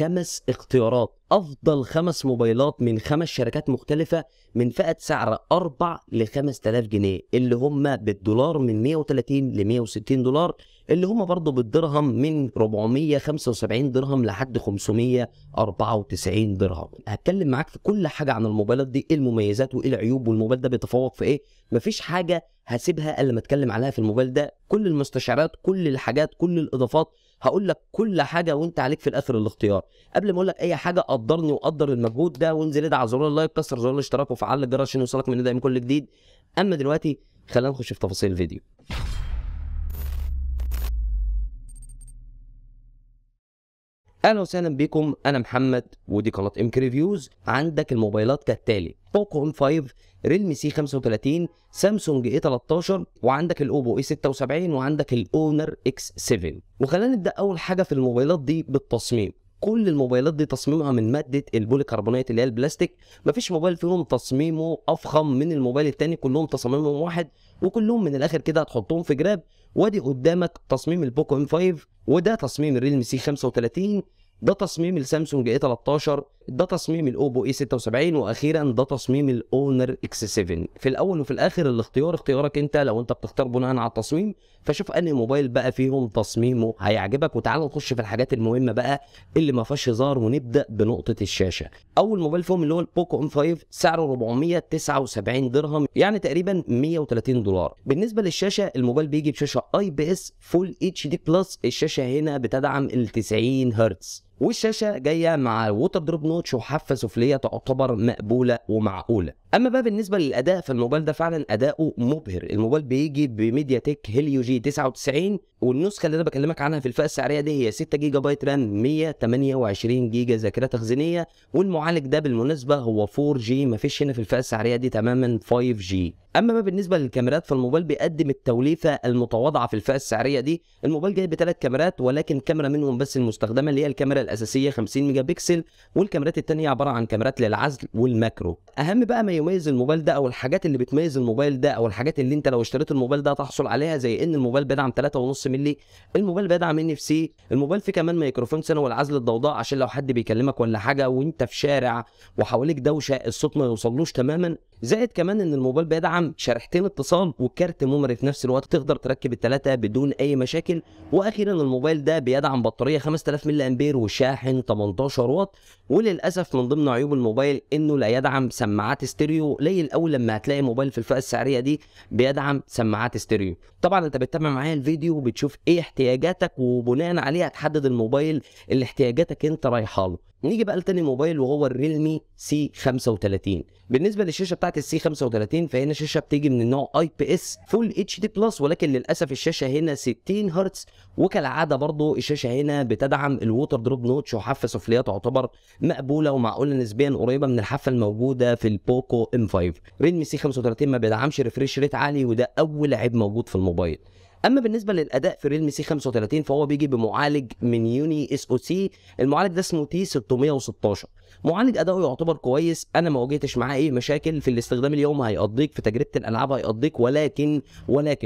5 اختيارات، افضل 5 موبايلات من 5 شركات مختلفة من فئة سعر 4 ل 5000 جنيه، اللي هم بالدولار من 130 ل 160 دولار، اللي هم برضه بالدرهم من 475 درهم لحد 594 درهم. هتكلم معاك في كل حاجة عن الموبايلات دي، ايه المميزات وايه العيوب، والموبايل ده بيتفوق في ايه. مفيش حاجة هسيبها الا ما اتكلم عليها في الموبايل ده، كل المستشعرات، كل الحاجات، كل الاضافات، هقول لك كل حاجة وانت عليك في الاخر الاختيار. قبل ما اقول لك اي حاجة قدرني وقدر المجهود ده، وانزل ادعم زرار ال like، كسر زرار الاشتراك، وفعل الجرس عشان يوصلك من دايما كل جديد. اما دلوقتي خلينا نخش في تفاصيل الفيديو. اهلا وسهلا بكم، انا محمد ودي قناة MK Reviews. عندك الموبايلات كالتالي: بوكو M5، ريلمي C35، سامسونج A13، وعندك الاوبو A76، وعندك الاونر X7. وخلينا نبدا اول حاجة في الموبايلات دي بالتصميم. كل الموبايلات دي تصميمها من مادة البوليكربونات اللي هي البلاستيك، مفيش موبايل فيهم تصميمه افخم من الموبايل التاني، كلهم تصاميمهم واحد، وكلهم من الاخر كده هتحطهم في جراب. وادي قدامك تصميم البوكو M5، وده تصميم الريلمي C35، ده تصميم السامسونج A13، ده تصميم الاوبو A76، واخيرا ده تصميم الاونر X7. في الاول وفي الاخر الاختيار اختيارك انت، لو انت بتختار بناء على التصميم فشوف انهي موبايل بقى فيهم تصميمه هيعجبك. وتعال نخش في الحاجات المهمة بقى اللي ما فيهاش هزار، ونبدا بنقطة الشاشة. اول موبايل فيهم اللي هو البوكو M5 سعره 479 درهم، يعني تقريبا 130 دولار. بالنسبة للشاشه، الموبايل بيجي بشاشة IPS Full HD Plus، الشاشة هنا بتدعم ال 90 هرتز، والشاشه جاية مع water drop notch وحافه سفليه تعتبر مقبولة ومعقوله. اما بقى بالنسبة للاداء، فالموبايل ده فعلا اداؤه مبهر. الموبايل بيجي ب MediaTek Helio G99، والنسخة اللي انا بكلمك عنها في الفئة السعرية دي هي 6 جيجا بايت RAM، 128 جيجا ذاكره تخزينيه، والمعالج ده بالمناسبة هو 4G، مفيش هنا في الفئة السعرية دي تماما 5G. اما بقى بالنسبة للكاميرات، فالموبايل بيقدم التوليفه المتواضعة في الفئة السعرية دي. الموبايل جاي ب3 كاميرات، ولكن كاميرا منهم بس المستخدمة اللي هي الكاميرا الاساسية 50 ميجا بكسل، والكاميرات الثانية عبارة عن كاميرات للعزل وال macro. اهم بقى ما يميز الموبايل ده، او الحاجات اللي بتميز الموبايل ده، او الحاجات اللي انت لو اشتريت الموبايل ده هتحصل عليها، زي ان الموبايل بيدعم 3.5 مللي، الموبايل بيدعم NFC، الموبايل فيه كمان ميكروفون ثانوي لعزل الضوضاء عشان لو حد بيكلمك ولا حاجة وانت في شارع وحواليك دوشه الصوت ما يوصلوش تماما. زائد كمان ان الموبايل بيدعم شريحتين اتصال وكارت memory في نفس الوقت، تقدر تركب الثلاثة بدون اي مشاكل. واخيرا الموبايل ده بيدعم بطارية 5000 ملي امبير وشاحن 18 واط. وللاسف من ضمن عيوب الموبايل انه لا يدعم سماعات ستيريو. قليل قوي لما هتلاقي موبايل في الفئة السعرية دي بيدعم سماعات ستيريو. طبعا انت بتتابع معايا الفيديو وبتشوف ايه احتياجاتك، وبناء عليه هتحدد الموبايل اللي احتياجاتك انت رايحة له. نيجي بقى لتاني موبايل وهو الريلمي C35. بالنسبة للشاشه بتاعت ال C35، فهنا شاشة بتيجي من النوع IPS Full HD Plus، ولكن للاسف الشاشة هنا 60 هرتز، وكالعادة برضو الشاشة هنا بتدعم ال water drop notch وحافه سفليه تعتبر مقبولة ومعقوله نسبيا، قريبه من الحافة الموجودة في البوكو M5. ريلمي C35 ما بيدعمش refresh rate عالي، وده اول عيب موجود في الموبايل. اما بالنسبة للاداء في ريلمي C35، فهو بيجي بمعالج من UNISOC، المعالج ده اسمه T616. معالج اداؤه يعتبر كويس، انا ما واجهتش معاه اي مشاكل في الاستخدام اليومي، هيقضيك في تجربه الالعاب هيقضيك، ولكن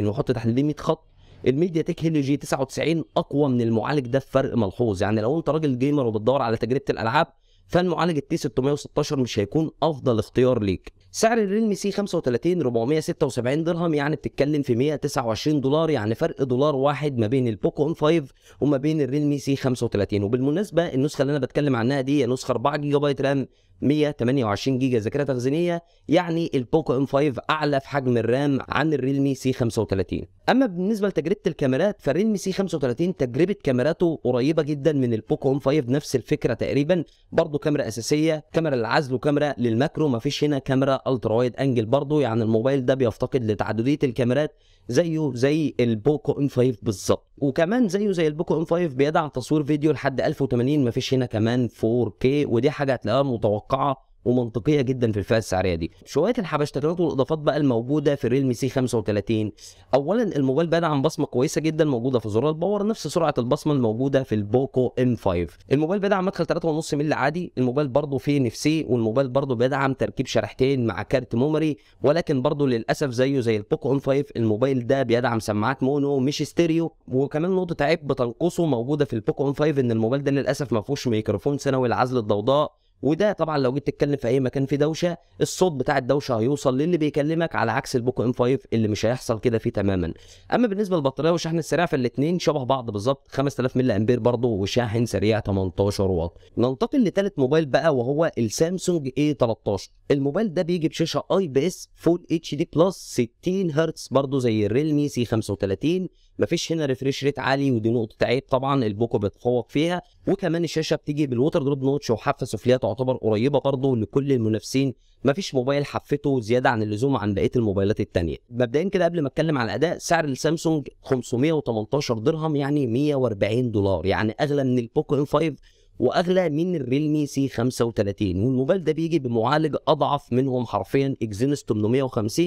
وحط تحت 100 خط، ال MediaTek Helio G99 اقوى من المعالج ده بفرق ملحوظ. يعني لو انت راجل gamer وبتدور على تجربه الالعاب، فالمعالج ال T616 مش هيكون افضل اختيار ليك. سعر الريلمي C35 476 درهم، يعني بتتكلم في 129 دولار، يعني فرق دولار واحد ما بين البوكو M5 وما بين الريلمي C35. وبالمناسبة النسخة اللي انا بتكلم عنها دي هي نسخه 4 جيجا بايت RAM، 128 جيجا ذاكره تخزينيه، يعني البوكو M5 اعلى في حجم ال RAM عن الريلمي C35. اما بالنسبة لتجربة الكاميرات، فالريلمي C35 تجربه كاميراته قريبه جدا من البوكو M5، نفس الفكرة تقريبا، برضو كاميرا اساسية، كاميرا للعزل وكاميرا لل macro، مفيش هنا كاميرا ultra wide angle برضو، يعني الموبايل ده بيفتقد لتعدديه الكاميرات زيه زي البوكو M5 بالظبط. وكمان زيه زي البوكو M5 بيدعم تصوير فيديو لحد 1080، مفيش هنا كمان 4K، ودي حاجة هتلاقيها متوقعه ومنطقيه جدا في الفئة السعرية دي. شوية الحبشتكنات والاضافات بقى الموجودة في الريلمي سي 35، اولا الموبايل بيدعم بصمة كويسة جدا موجودة في زرار ال power، نفس سرعة البصمة الموجودة في البوكو M5. الموبايل بيدعم مدخل 3.5 مللي عادي، الموبايل برضه فيه NFC، والموبايل برضه بيدعم تركيب شريحتين مع كارت memory، ولكن برضه للاسف زيه زي البوكو M5 الموبايل ده بيدعم سماعات mono مش ستيريو. وكمان نقطة عيب بتنقصه موجودة في البوكو M5 ان الموبايل ده للاسف ما فيهوش ميكروفون ثانوي لعزل الضوضاء، وده طبعا لو جيت تتكلم في اي مكان فيه دوشه الصوت بتاع الدوشة هيوصل للي بيكلمك، على عكس البوكو M5 اللي مش هيحصل كده فيه تماما. اما بالنسبة للبطاريه والشحن السريع فالاثنين شبه بعض بالظبط، 5000 ملي امبير برضه وشاحن سريع 18 واط. ننتقل لثالث موبايل بقى وهو السامسونج A13. الموبايل ده بيجي بشاشة IPS Full HD Plus 60 هرتز برضه زي الريلمي سي 35، مفيش هنا refresh rate عالي ودي نقطة عيب طبعا البوكو بيتفوق فيها. وكمان الشاشة بتيجي بال water drop notch وحافه سفليه تعتبر قريبه برضه لكل المنافسين، مفيش موبايل حفته زيادة عن اللزوم عن بقية الموبايلات الثانية. مبدئيا كده قبل ما اتكلم على الاداء، سعر السامسونج 518 درهم يعني 140 دولار، يعني اغلى من البوكو M5 واغلى من الريلمي سي 35. والموبايل ده بيجي بمعالج اضعف منهم حرفيا اكزينوس 850،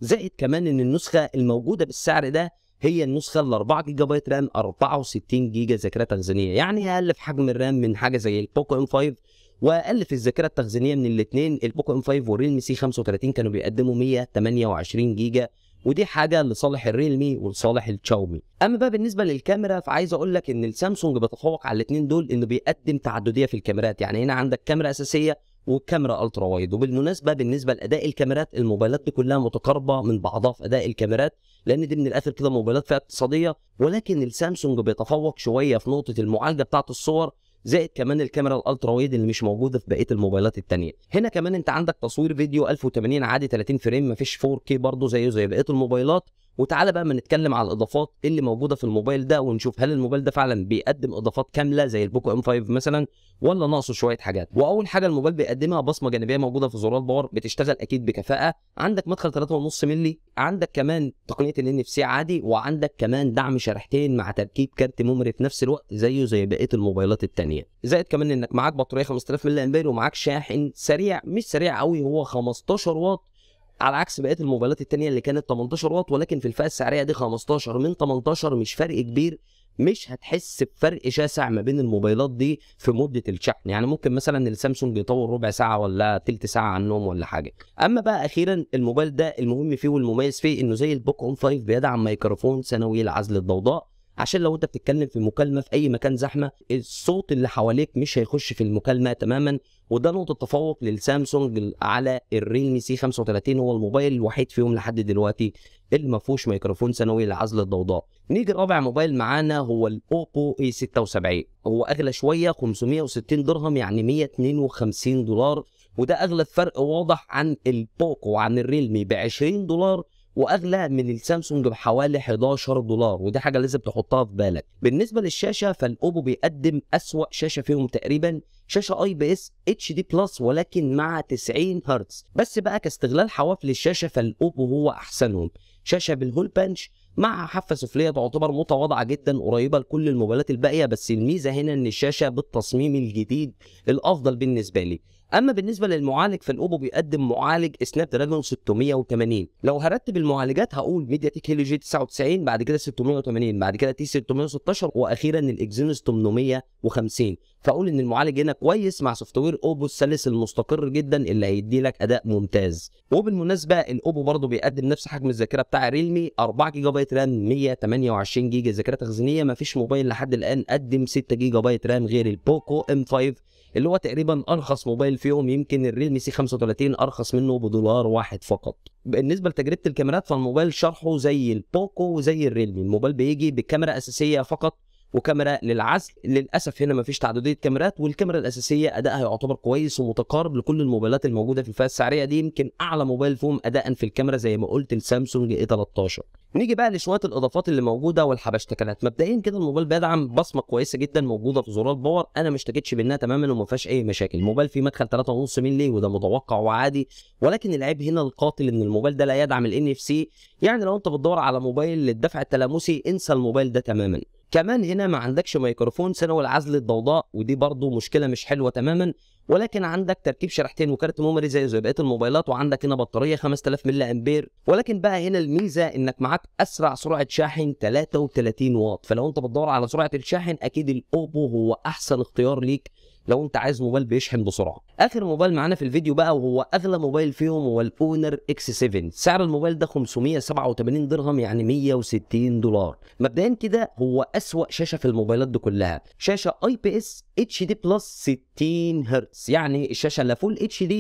زائد كمان ان النسخة الموجودة بالسعر ده هي النسخة ال 4 جيجا بايت RAM 64 جيجا ذاكره تخزينيه، يعني اقل في حجم ال RAM من حاجة زي البوكو M5 واقل في الذاكرة التخزينيه من الاثنين. البوكو M5 والريلمي سي 35 كانوا بيقدموا 128 جيجا، ودي حاجة لصالح الريلمي ولصالح الشاومي. اما بقى بالنسبة للكاميرا فعايز اقول لك ان السامسونج بيتفوق على الاثنين دول انه بيقدم تعددية في الكاميرات، يعني هنا عندك كاميرا اساسية وكاميرا ultra wide. وبالمناسبة بالنسبة لاداء الكاميرات الموبايلات دي كلها متقاربة من بعضها في اداء الكاميرات، لان دي من الاخر كده موبايلات فئة اقتصادية، ولكن السامسونج بيتفوق شوية في نقطة المعالجة بتاعه الصور، زائد كمان الكاميرا ال ultra wide اللي مش موجودة في بقية الموبايلات الثانية. هنا كمان انت عندك تصوير فيديو 1080 عادي 30 frame، مفيش 4K برضه زيه زي بقية الموبايلات. وتعالى بقى ما نتكلم على الاضافات اللي موجودة في الموبايل ده، ونشوف هل الموبايل ده فعلا بيقدم اضافات كاملة زي البوكو M5 مثلا ولا ناقصه شوية حاجات. واول حاجة الموبايل بيقدمها بصمة جانبيه موجودة في زرار power، بتشتغل اكيد بكفاءة، عندك مدخل 3.5 مللي، عندك كمان تقنية ال NFC عادي، وعندك كمان دعم شريحتين مع تركيب كارت memory في نفس الوقت زيه زي بقية الموبايلات الثانية. زائد كمان انك معاك بطارية 5000 ملي امبير ومعاك شاحن سريع، مش سريع قوي، هو 15 واط على عكس بقية الموبايلات الثانية اللي كانت 18 واط، ولكن في الفئة السعرية دي 15 من 18 مش فرق كبير، مش هتحس بفرق شاسع ما بين الموبايلات دي في مده الشحن، يعني ممكن مثلا السامسونج يطول ربع ساعة ولا تلت ساعة عن النوم ولا حاجة. اما بقى اخيرا الموبايل ده المهم فيه والمميز فيه انه زي البوكو M5 بيدعم ميكروفون ثانوي لعزل الضوضاء، عشان لو انت بتتكلم في مكالمة في اي مكان زحمة الصوت اللي حواليك مش هيخش في المكالمة تماما، وده نقطة تفوق للسامسونج على الريلمي سي 35، هو الموبايل الوحيد فيهم لحد دلوقتي اللي ما فيهوش ميكروفون ثانوي لعزل الضوضاء. نيجي رابع موبايل معانا هو الاوبو A76، هو اغلى شوية 560 درهم يعني 152 دولار، وده اغلى فرق واضح عن البوكو وعن الريلمي ب 20 دولار، واغلى من السامسونج بحوالي 11 دولار، ودي حاجة لازم تحطها في بالك. بالنسبة للشاشه فالاوبو بيقدم اسوأ شاشة فيهم تقريبا، شاشة IPS HD Plus ولكن مع 90 هرتز بس. بقى كاستغلال حواف للشاشه فالاوبو هو احسنهم، شاشة بال hole punch مع حافة سفليه تعتبر متواضعة جدا قريبه لكل الموبايلات الباقية، بس الميزة هنا ان الشاشة بالتصميم الجديد الافضل بالنسبة لي. اما بالنسبة للمعالج فالاوبو بيقدم معالج سناب دراجون 680. لو هرتب المعالجات هقول ميديا تيك هيليو جي 99، بعد كده 680، بعد كده تي 616، واخيرا الاكزينوس 850. فاقول ان المعالج هنا كويس مع software اوبو السلس المستقر جدا اللي هيدي لك اداء ممتاز. وبالمناسبة الاوبو برضه بيقدم نفس حجم الذاكرة بتاع ريلمي، 4 جيجا بايت RAM 128 جيجا ذاكره تخزينيه. مفيش موبايل لحد الان قدم 6 جيجا بايت RAM غير البوكو M5 اللي هو تقريبا ارخص موبايل فيهم، يمكن الريلمي سي 35 ارخص منه بدولار واحد فقط. بالنسبة لتجربة الكاميرات فالموبايل شرحه زي البوكو وزي الريلمي، الموبايل بيجي بكاميرا اساسية فقط وكاميرا للعزل، للاسف هنا مفيش تعددية كاميرات، والكاميرا الاساسية ادائها يعتبر كويس ومتقارب لكل الموبايلات الموجودة في الفئة السعرية دي، يمكن اعلى موبايل فيهم اداء في الكاميرا زي ما قلت السامسونج A13. نيجي بقى لشويه الاضافات اللي موجودة والحبشتكنات. مبدئيا كده الموبايل بيدعم بصمة كويسة جدا موجودة في زرار power، انا ما اشتكيتش منها تماما وما فيهاش اي مشاكل. الموبايل فيه مدخل 3.5 مللي وده متوقع وعادي، ولكن العيب هنا القاتل ان الموبايل ده لا يدعم ال NFC، يعني لو انت بتدور على موبايل للدفع التلامسي انسى الموبايل ده تماما. كمان هنا ما عندكش ميكروفون ثانوي لعزل الضوضاء، ودي برضو مشكلة مش حلوة تماما. ولكن عندك تركيب شريحتين وكارت memory زي بقية الموبايلات، وعندك هنا بطارية 5000 ملي امبير. ولكن بقى هنا الميزة انك معاك اسرع سرعة شاحن 33 واط، فلو انت بتدور على سرعة الشاحن اكيد الاوبو هو احسن اختيار ليك لو انت عايز موبايل بيشحن بسرعة. اخر موبايل معانا في الفيديو بقى وهو اغلى موبايل فيهم هو الاونر اكس 7. سعر الموبايل ده 587 درهم، يعني 160 دولار. مبدئيا كده هو اسوأ شاشة في الموبايلات دي كلها، شاشة IPS HD plus 60 هرتز، يعني الشاشة لا full HD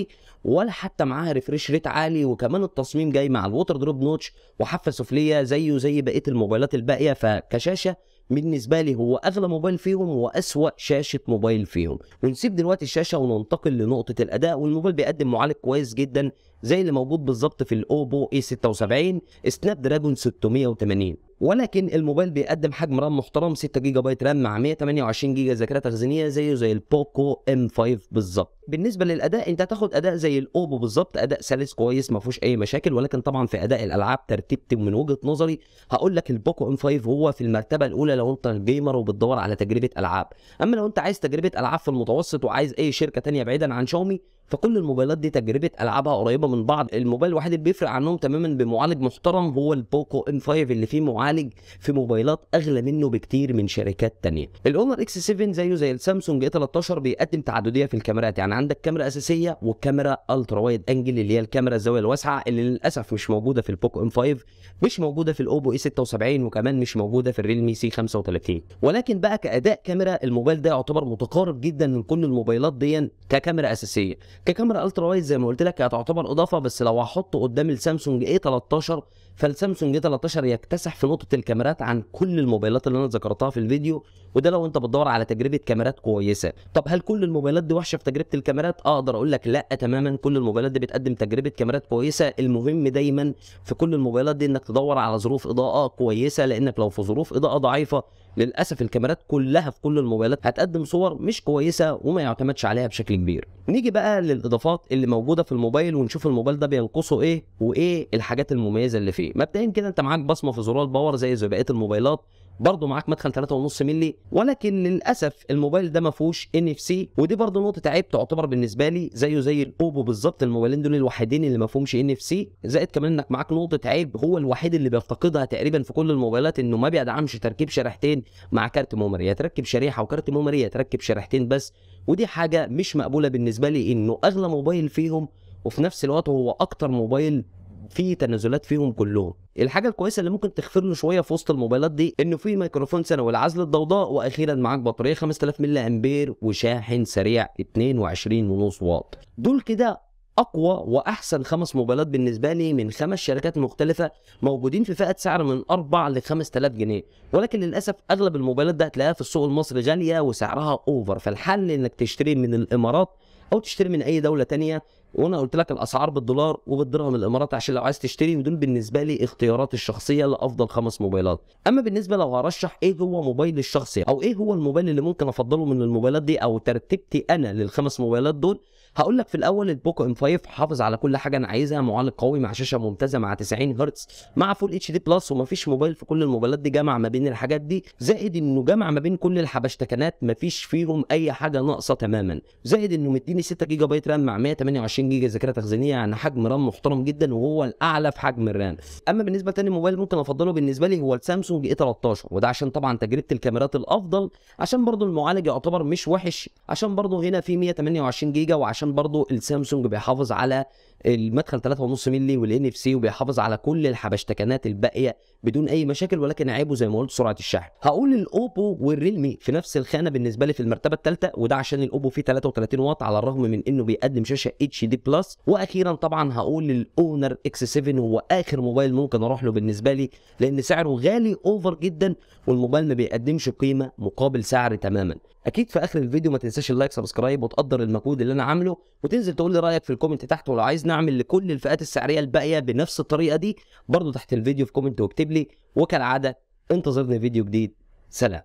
ولا حتى معاها refresh rate عالي، وكمان التصميم جاي مع ال water drop notch وحافه سفليه زيه زي بقية الموبايلات الباقية. فكشاشه بالنسبة لي هو اغلى موبايل فيهم واسوأ شاشة موبايل فيهم. ونسيب دلوقتي الشاشة وننتقل لنقطة الاداء. والموبايل بيقدم معالج كويس جدا زي اللي موجود بالظبط في الاوبو A76 Snapdragon 680، ولكن الموبايل بيقدم حجم RAM محترم 6 جيجا بايت RAM مع 128 جيجا ذاكره تخزينيه زيه زي البوكو M5 بالظبط. بالنسبة للاداء انت هتاخد اداء زي الاوبو بالظبط، اداء سلس كويس ما فيهوش اي مشاكل. ولكن طبعا في اداء الالعاب ترتيبتي من وجهه نظري هقول لك البوكو M5 هو في المرتبة الاولى لو انت gamer وبتدور على تجربه العاب. اما لو انت عايز تجربه العاب في المتوسط وعايز اي شركة ثانية بعيدا عن شاومي، فكل الموبايلات دي تجربه العابها قريبه من بعض. الموبايل الوحيد اللي بيفرق عنهم تماما بمعالج محترم هو البوكو M5 اللي فيه معالج في موبايلات اغلى منه بكتير من شركات ثانية. الاونر اكس 7 زيه زي السامسونج A13 بيقدم تعددية في الكاميرات، يعني عندك كاميرا اساسية وكاميرا ultra wide angle اللي هي الكاميرا الزاوية الواسعة اللي للاسف مش موجودة في البوكو M5، مش موجودة في الاوبو A76، وكمان مش موجودة في الريلمي C35. ولكن بقى كاداء كاميرا الموبايل ده يعتبر متقارب جدا من كل الموبايلات دي ككاميرا اساسية. ككاميرا ultra wide زي ما قلت لك هتعتبر اضافه، بس لو هحطه قدام السامسونج A13 فالسامسونج A13 يكتسح في نقطة الكاميرات عن كل الموبايلات اللي انا ذكرتها في الفيديو، وده لو انت بتدور على تجربه كاميرات كويسة. طب هل كل الموبايلات دي وحشة في تجربه الكاميرات؟ اقدر اقول لك لا تماما، كل الموبايلات دي بتقدم تجربه كاميرات كويسة. المهم دايما في كل الموبايلات دي انك تدور على ظروف اضاءه كويسة، لانك لو في ظروف اضاءه ضعيفة للاسف الكاميرات كلها في كل الموبايلات هتقدم صور مش كويسة وما يعتمدش عليها بشكل كبير. نيجي بقى للاضافات اللي موجودة في الموبايل ونشوف الموبايل ده بينقصه ايه وايه الحاجات المميزة اللي فيه. مبدئيا كده انت معاك بصمة في زرار ال power زي بقية الموبايلات، برضه معاك مدخل 3.5 مللي، ولكن للاسف الموبايل ده ما فيهوش NFC، ودي برضه نقطة عيب تعتبر بالنسبة لي زيه زي الاوبو بالظبط. الموبايلين دول الوحيدين اللي ما فيهمش NFC، زائد كمان انك معاك نقطة عيب هو الوحيد اللي بيفتقدها تقريبا في كل الموبايلات، انه ما بيدعمش تركيب شريحتين مع كارت memory، يا تركب شريحة وكارت memory يا تركب شريحتين بس، ودي حاجة مش مقبولة بالنسبة لي انه اغلى موبايل فيهم وفي نفس الوقت هو اكتر موبايل فيه تنازلات فيهم كلهم. الحاجة الكويسة اللي ممكن تغفر له شوية في وسط الموبايلات دي انه فيه ميكروفون ثانوي لعزل الضوضاء، واخيرا معاك بطارية 5000 ملي امبير وشاحن سريع 22.5 واط. دول كده اقوى واحسن 5 موبايلات بالنسبة لي من 5 شركات مختلفة موجودين في فئة سعر من 4 ل 5000 جنيه، ولكن للاسف اغلب الموبايلات ده هتلاقيها في السوق المصري غالية وسعرها over، فالحل انك تشتري من الامارات او تشتري من اي دولة ثانية، وانا قلت لك الاسعار بالدولار وبالدرهم الاماراتي عشان لو عايز تشتري، ودول بالنسبة لي اختياراتي الشخصية لافضل 5 موبايلات. اما بالنسبة لو هرشح ايه هو موبايلي الشخصي او ايه هو الموبايل اللي ممكن افضله من الموبايلات دي او ترتيبتي انا للخمس موبايلات دول، هقول لك في الاول البوكو M5 حافظ على كل حاجة انا عايزها، معالج قوي مع شاشة ممتازة مع 90 هرتز مع full HD plus، ومفيش موبايل في كل الموبايلات دي جمع ما بين الحاجات دي، زائد انه جمع ما بين كل الحبشتكنات مفيش فيهم اي حاجة ناقصه تماما، زائد انه مديني 6 جيجا بايت RAM مع 128 جيجا ذاكره تخزينيه، يعني حجم RAM محترم جدا وهو الاعلى في حجم ال RAM. اما بالنسبة لتاني موبايل ممكن افضله بالنسبة لي هو السامسونج A13، وده عشان طبعا تجربه الكاميرات الافضل، عشان برضو المعالج يعتبر مش وحش، عشان برضو هنا في 128 جيجا، وعشان برضو السامسونج بيحافظ على المدخل 3.5 مللي وال NFC وبيحافظ على كل الحبشتكنات الباقية بدون اي مشاكل، ولكن عيبه زي ما قلت سرعة الشحن. هقول الاوبو والريلمي في نفس الخانة بالنسبة لي في المرتبة الثالثة، وده عشان الاوبو فيه 33 واط على الرغم من انه بيقدم شاشة HD plus. واخيرا طبعا هقول الاونر اكس 7 هو اخر موبايل ممكن اروح له بالنسبة لي، لان سعره غالي over جدا والموبايل ما بيقدمش قيمة مقابل سعر تماما. اكيد في اخر الفيديو ما تنساش ال like subscribe وتقدر المجهود اللي انا عامله، وتنزل تقول لي رايك في ال comment تحت، ولو عايز نعمل لكل الفئات السعرية الباقية بنفس الطريقة دي برضو تحت الفيديو في comment واكتب لي. وكالعادة انتظرني فيديو جديد. سلام.